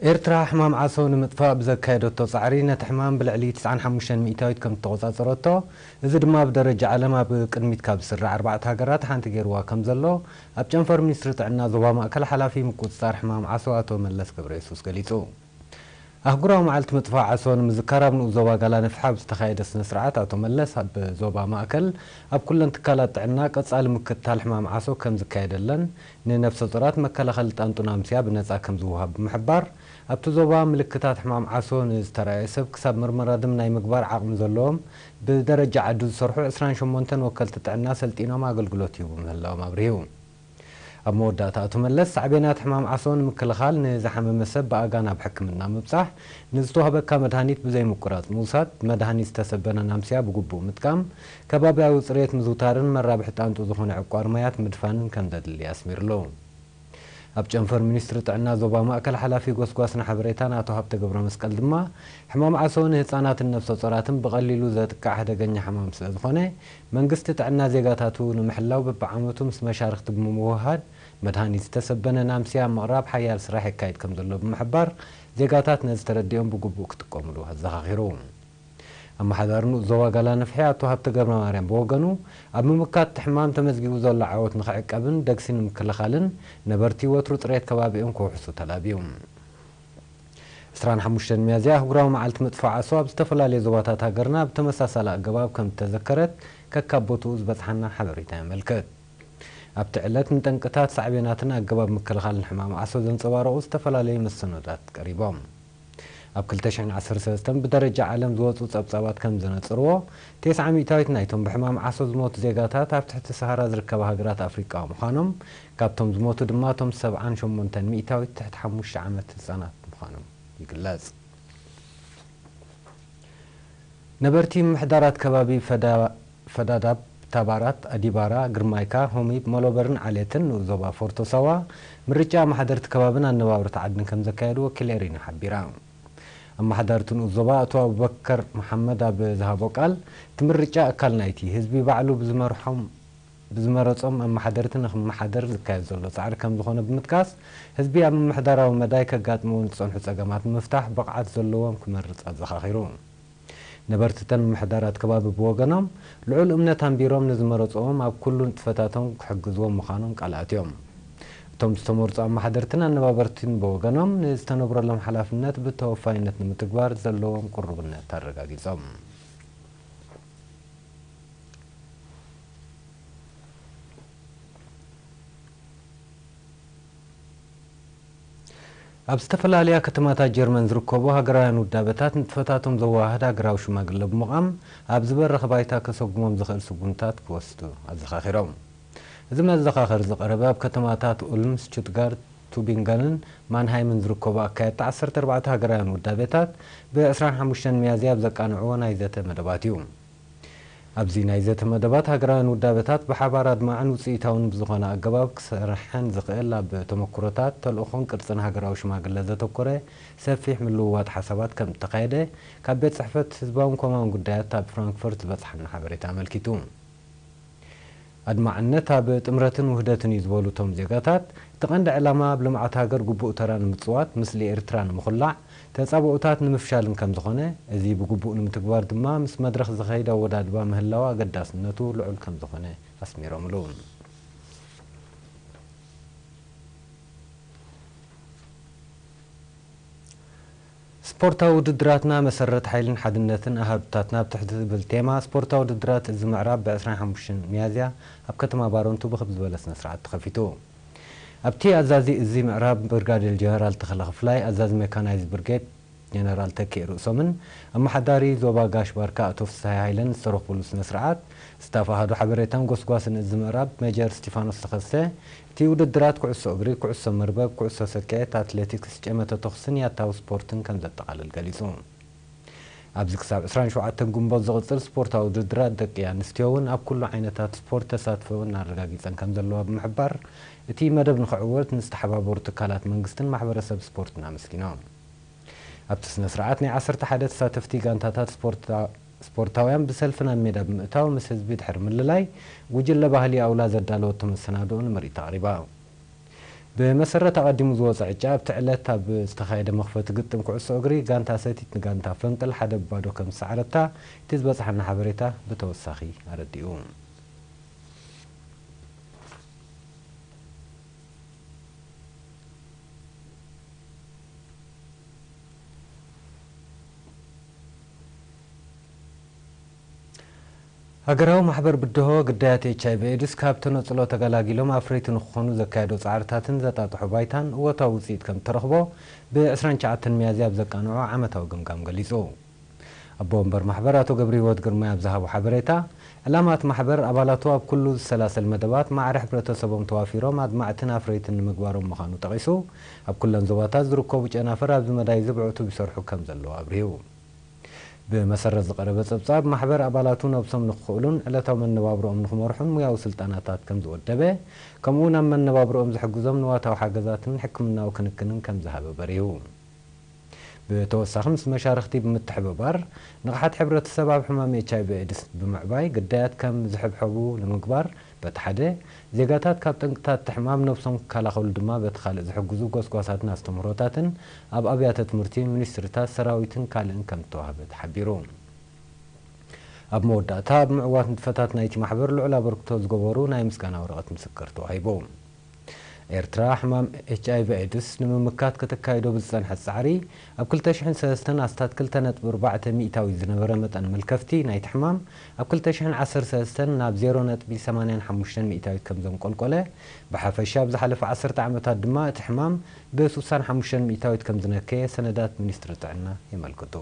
ኤርትራ ሕማም ዓሶ ንምጥፋእ ብዘካየደቶ ጻዕሪ ነቲ ሕማም ብልዕሊ ትስዓን ሓሙሽተን ሚእታዊት ከም እተቖጻጸረቶ፣ እዚ ድማ ብደረጃ ዓለም ኣብ ቅድሚት ካብ ዝስራዕ ኣርባዕተ ሃገራት ሓንቲ ገይርዋ ከም ዘሎ ኣብ ጨንፈር ሚኒስትሪ ጥዕና ዞባ ማእከል ሓላፊ ምቁጽጻር ሕማም ዓሶ ኣቶ መለስ ገብረየሱስ ገሊጹ። ኣህጉራዊ መዓልቲ ምጥፋእ ዓሶ ንምዝካር ኣብ ንኡስ ዞባ ጋላ ነፍሒ ኣብ ዝተኻየደ ስነ ስርዓት ኣቶ መለስ ኣብ ዞባ ማእከል ኣብ ኩለን ትካላት ጥዕና ቀጻሊ ምክትታል ሕማም ዓሶ ከም ዝካየደለን ንነፍሰ ጡራት መከላኸሊ ጣንጡ ናምስያ ብነጻ ከም ዝወሃብ ብምሕባር ኣብቲ ዞባ ምልክታት ሕማም ዓሶ ንዝተራእየ ሰብ ክሳብ ምርመራ ደም ናይ ምግባር ዓቕሚ ዘለዎም ብደረጃ ዓዱ ዝሰርሑ ዕስራን ሸሞንተን ወከልቲ ጥዕና ሰልጢኖም ኣገልግሎት ይህቡ ምህላዎም ኣብሪሁ። ኣብ መወዳእታ ኣቶ መለስ ሳዕቤናት ሕማም ዓሶ ንምክልኻል ንዝሓመመ ሰብ ብኣጋ ናብ ሕክምና ምብጻሕ፣ ንዝተዋህበካ መድሃኒት ብዘይ ምቁራጽ ምውሳድ፣ መድሃኒት ዝተሰበነ ናምስያ ብግቡእ ምጥቃም፣ ከባብያዊ ጽሬት ምዝውታርን መራብሒ ጣንጡ ዝኾነ ዕቋር ማያት ምድፋንን ከም ዘድሊ ኣስሚርሉ። ኣብ ጨንፈር ሚኒስትሪ ጥዕና ዞባ ማእከል ሓላፊ ጎስጓስን ሓበሬታን ኣቶ ሃብተ ገብረመስቀል ድማ ሕማም ዓሶ ንህጻናትን ነፍሰ ጾራትን ብቐሊሉ ዘጥቅዕ ሓደገኛ ሕማም ስለ ዝኾነ መንግስቲ ጥዕና ዜጋታቱ ንምሕላው በብዓመቱ ምስ መሻርኽቲ ብምውህሃድ መድሃኒት ዝተሰበነ ናምስያ ኣብ ምቕራብ ሓያል ስራሕ የካይድ ከም ዘሎ ብምሕባር ዜጋታት ነዚ ተረዲኦም ብግቡእ ክጥቀምሉ ኣዘኻኺሩ። ኣመሓዳሪ ንኡስ ዞባ ጋላ ነፍሒ ኣቶ ሃብተ ገብረ ማርያም ብወገኑ ኣብ ምምካት እቲ ሕማም ተመዝጊቡ ዘሎ ዓወት ንኽዕቀብን ደግሲ ንምክልኻልን ነበርቲ ወትሩ ጽሬት ከባቢኦም ክውሕሱ ተላብዩ። ዕስራን ሓሙሽተን ሚያዝያ ኣህጉራዊ መዓልቲ ምጥፋእ ዓሶ ኣብ ዝተፈላለዩ ዞባታት ሃገርና ብተመሳሳሊ ኣገባብ ከም እተዘከረት ከካብ ቦትኡ ዝበጽሓና ሓበሬታ የመልክት። ኣብቲ ዕለት ንጠንቅታት ሳዕቤናትን ኣገባብ ምክልኻልን ሕማም ዓሶ ዘንጸባረቑ ዝተፈላለዩ መሰነዳት ቀሪቦም። ኣብ ክልተ ሽሕን ዓሰርተ ሰለስተን ብደረጃ ዓለም ዝወጹ ጸብጻባት ከም ዘነጽርዎ፣ ተስዓ ሚእታዊት ናይቶም ብሕማም ዓሶ ዝሞቱ ዜጋታት ኣብ ትሕቲ ሰሃራ ዝርከባ ሃገራት ኣፍሪቃ ምዃኖም፣ ካብቶም ዝሞቱ ድማ እቶም ሰብዓን ሸሞንተን ሚእታዊት ትሕቲ ሓሙሽተ ዓመት ህጻናት ምዃኖም ይግለጽ። ነበርቲ ምምሕዳራት ከባቢ ፈዳ-፣ ፈዳዳብ፣ ታባራት፣ ኣዲባራ፣ ግርማይካ፣ ሆሚብ፣ መሎበርን ዓሌትን ንኡስ ዞባ ፎርቶ ሳዋ ምርጫ ኣመሓደርቲ ከባብን ኣነባበርቲ ዓድን ከም ዘካየዱ ወኪል ኤሪና ሓቢራ። ኣመሓዳርቲ ንኡስ ዞባ ኣቶ ኣቡበከር መሓመድ ኣብ ዝሃቦ ቃል፣ እቲ ምርጫ ኣካል ናይቲ ህዝቢ ባዕሉ ብዝመርሖም ብዝመረጾም ኣመሓደርቲ ንኽመሓደር ዝካየድ ዘሎ ጻዕሪ ከም ዝኾነ ብምጥቃስ፣ ህዝቢ ኣብ ምምሕዳራዊ መዳይ ከጋጥምዎ ንዝጸንሑ ጸገማት ንምፍታሕ ብቕዓት ዘለዎም ክመርጽ ኣዘኻኺሩ። ነበርቲ እተን ምምሕዳራት ከባቢ ብወገኖም፣ ልዑል እምነት ኣንቢሮም ንዝመረጽዎም ኣብ ኩሉ ንጥፈታቶም ክሕግዝዎም ምዃኖም ቃል ኣትዮም። እቶም ዝተመርጹ ኣመሓደርትን ኣነባበርትን ብወገኖም፣ ንዝተነብረሎም ሓላፍነት ብተወፋይነት ንምትግባር ዘለዎም ቅሩብነት ኣረጋጊጾም። ኣብ ዝተፈላለያ ከተማታት ጀርመን ዝርከቡ ሃገራውያን ውዳበታት ንጥፈታቶም ዘወሃህድ ሃገራዊ ሽማግለ ብምቋም፣ ኣብ ዝበረኸ ባይታ ከሰጉሞም ዝኽእል ስጉምታት ክወስዱ ኣዘኻኺሮም። እዚ መዘኻኸሪ ዝቐረበ ኣብ ከተማታት ኡልም፣ ስቱትጋርት፣ ቱቢንገንን ማንሃይምን ዝርከቡ ኣካየድቲ ዓሰርተ ኣርባዕተ ሃገራውያን ውዳቤታት ብ ዕስራን ሓሙሽተን ሚያዝያ ኣብ ዘቃንዕዎ ናይ ዘተ መደባት እዩ። ኣብዚ ናይ ዘተ መደባት ሃገራውያን ውዳቤታት ብሓባር ኣድማዕን ውፅኢታውን ብዝኾነ ኣገባብ ክሰርሐን ዝኽእል ኣብ ተመኩሮታት፣ ተልእኾን ቅርፅን ሃገራዊ ሽማግለ ዘተኮረ ሰፊሕ ምልውዋጥ ሓሳባት ከም እተኻየደ ካብ ቤት ፅሕፈት ህዝባውን ኮማውን ጉዳያት ኣብ ፍራንክፈርት ዝበፅሓና ሓበሬታ ኣመልኪቱ። ኣድማዕነት ኣብ ጥምረትን ውህደትን እዩ ዝበሉ እቶም ዜጋታት፣ እቲ ቀንዲ ዕላማ ኣብ ልምዓት ሃገር ግቡእ ተራ ንምጽዋት፣ ምስሊ ኤርትራ ንምኹላዕ፣ ተጻብኦታት ንምፍሻልን ከም ዝኾነ፣ እዚ ብግቡእ ንምትግባር ድማ ምስ መድረኽ ዝኸይድ ኣወዳድባ ምህላው ኣገዳስነቱ ልዑል ከም ዝኾነ ኣስሚሮምሉ። ስፖርታዊ ውድድራትና መሰረት ሓይልን ሓድነትን ኣሃዱታትና ኣብ ትሕቲ ዝብል ቴማ ስፖርታዊ ውድድራት እዚ ምዕራብ ብ ዕስራን ሓሙሽተን ሚያዝያ ኣብ ከተማ ባረንቱ ብኽብ ዝበለ ስነ ስርዓት ተኸፊቱ። ኣብቲ ኣዛዚ እዚ ምዕራብ ብርጋዴር ጀነራል ተኸለ ክፍላይ፣ ኣዛዚ ሜካናይዝድ ብርጌድ ጀነራል ተኪእ ርእሶምን ኣመሓዳሪ ዞባ ጋሽ ባርካ ኣቶ ፍስሃየ ሃይለን ዝተረኽቡሉ ስነ ስርዓት፣ ስታፍ ኣሃዱ ሓበሬታን ጎስጓስን እዚ ምዕራብ ሜጀር እስቲፋኖስ ተኸስተ፣ እቲ ውድድራት ኩዕሶ እግሪ፣ ኩዕሶ መርበብ፣ ኩዕሶ ሰኪዔት፣ ኣትሌቲክስ፣ ጨመተ ተኹስን ያታዊ ስፖርትን ከም ዘጠቓልል ገሊጹ። ኣብዚ ክሳብ ዕስራን ሸውዓተን ግንቦት ዝቕጽል ስፖርታዊ ውድድራት ደቂ ኣንስትዮ እውን ኣብ ኩሉ ዓይነታት ስፖርት ተሳትፎ እውን ኣረጋጊጸን ከም ዘለዋ ብምሕባር፣ እቲ መደብ ንኽዕወት ንዝተሓባበሩ ትካላት መንግስትን ማሕበረሰብ ስፖርትን ኣመስጊኖም። ኣብቲ ስነ ስርዓት ናይ ዓሰርተ ሓደ ተሳተፍቲ ጋንታታት ስፖርታ-፣ ስፖርታውያን ብሰልፊ ናብ ሜዳ ብምእታው ምስ ህዝቢ ድሕሪ ምልላይ ጉጅለ ባህሊ ኣውላ ዘዳለወቶ መሰናድኦ ንምርኢት ኣቕሪባ። ብመሰረት ኣቐዲሙ ዝወፀ ዕጫ ኣብቲ ዕለት ኣብ ዝተኻየደ መኽፈቲ ግጥም ኩዕሶ እግሪ ጋንታ ሰቲት ንጋንታ ፈንቅል ሓደ ብባዶ ከም ዝሰዓረታ እቲ ዝበፅሓና ሓበሬታ ብተወሳኺ ኣረዲኡ። ሃገራዊ ማሕበር ብድሆ ግዳያት ኤች ኣይ ቪ ኤድስ ካብ ተነጽሎ ተገላጊሎም ኣፍረይቲ ንክኾኑ ዘካየዶ ጻዕርታትን ዘጣጥሖ ባይታን እወታዊ ውጽኢት ከም እተረኽቦ ብ ዕስራን ትሽዓተን ሚያዝያ ኣብ ዘቃንዖ ዓመታዊ ግምጋም ገሊጹ። ኣቦ ወንበር ማሕበር ኣቶ ገብረ ህይወት ግርማይ ኣብ ዝሃቦ ሓበሬታ፣ ዕላማ እቲ ማሕበር ኣባላቱ ኣብ ኩሉ ዝሰላሰል መደባት ማዕረ ሕብረተሰቦም ተዋፊሮም ኣድማዕትን ኣፍረይትን ንምግባሮም ምዃኑ ጠቒሱ፣ ኣብ ኩለን ዞባታት ዝርከቡ ጨናፍር ኣብዚ መዳይ እዚ ብዕቱብ ይሰርሑ ከም ዘለዉ ኣብሪሁ። ብመሰረት ዝቐረበ ጸብጻብ፣ ማሕበር ኣባላቱ ነብሶም ንኽኽእሉን ዕለታዊ መነባብሮኦም ንኽመርሑን ሙያዊ ስልጠናታት ከም ዝወደበ፣ ከምኡ'ውን ኣብ መነባብሮኦም ዝሕግዞም ንዋታዊ ሓገዛትን ሕክምናዊ ክንክንን ከም ዝሃበ በሪሁ። ብተወሳኺ፣ ምስ መሻርኽቲ ብምትሕብባር፣ ንቕሓት ሕብረተሰብ ኣብ ሕማም ኤች ኣይ ቪ ኤድስ ብምዕባይ ግዳያት ከም ዝሕብሐቡ ንምግባር በቲ ሓደ፣ ዜጋታት ካብ ጠንቅታት እቲ ሕማም ነብሶም ክከላኸሉ ድማ በቲ ካልእ ዝሕግዙ ጎስጓሳትን ኣስተምህሮታትን ኣብ ኣብያተ ትምህርቲ፣ ሚኒስትሪታት፣ ሰራዊትን ካልእን ከም ዝተዋህበ ተሓቢሩ። ኣብ መወዳእታ፣ ኣብ ምዕዋት ንጥፈታት ናይቲ ማሕበር ልዑል ኣበርክቶ ዝገበሩ ናይ ምስጋና ወረቐት ምስክር ተዋሂቡ። ኤርትራ ሕማም ኤች ኣይ ቪ ኤድስ ንምምካት ከተካይዶ ብዝጸንሐት ጻዕሪ፣ ኣብ ክልተ ሽሕን ሰለስተን ኣስታት ክልተ ነጥቢ ኣርባዕተ ሚእታዊት ዝነበረ መጠን መልከፍቲ ናይቲ ሕማም፣ ኣብ ክልተ ሽሕን ዓሰርተ ሰለስተን ናብ ዜሮ ነጥቢ ሰማንያን ሓሙሽተን ሚእታዊት ከም ዘንቆልቆለ፣ ብሓፈሻ ኣብ ዝሓለፈ ዓሰርተ ዓመታት ድማ እቲ ሕማም ብሱሳን ሓሙሽተን ሚእታዊት ከም ዝነከየ ሰነዳት ሚኒስትሪ ጥዕና የመልክቱ።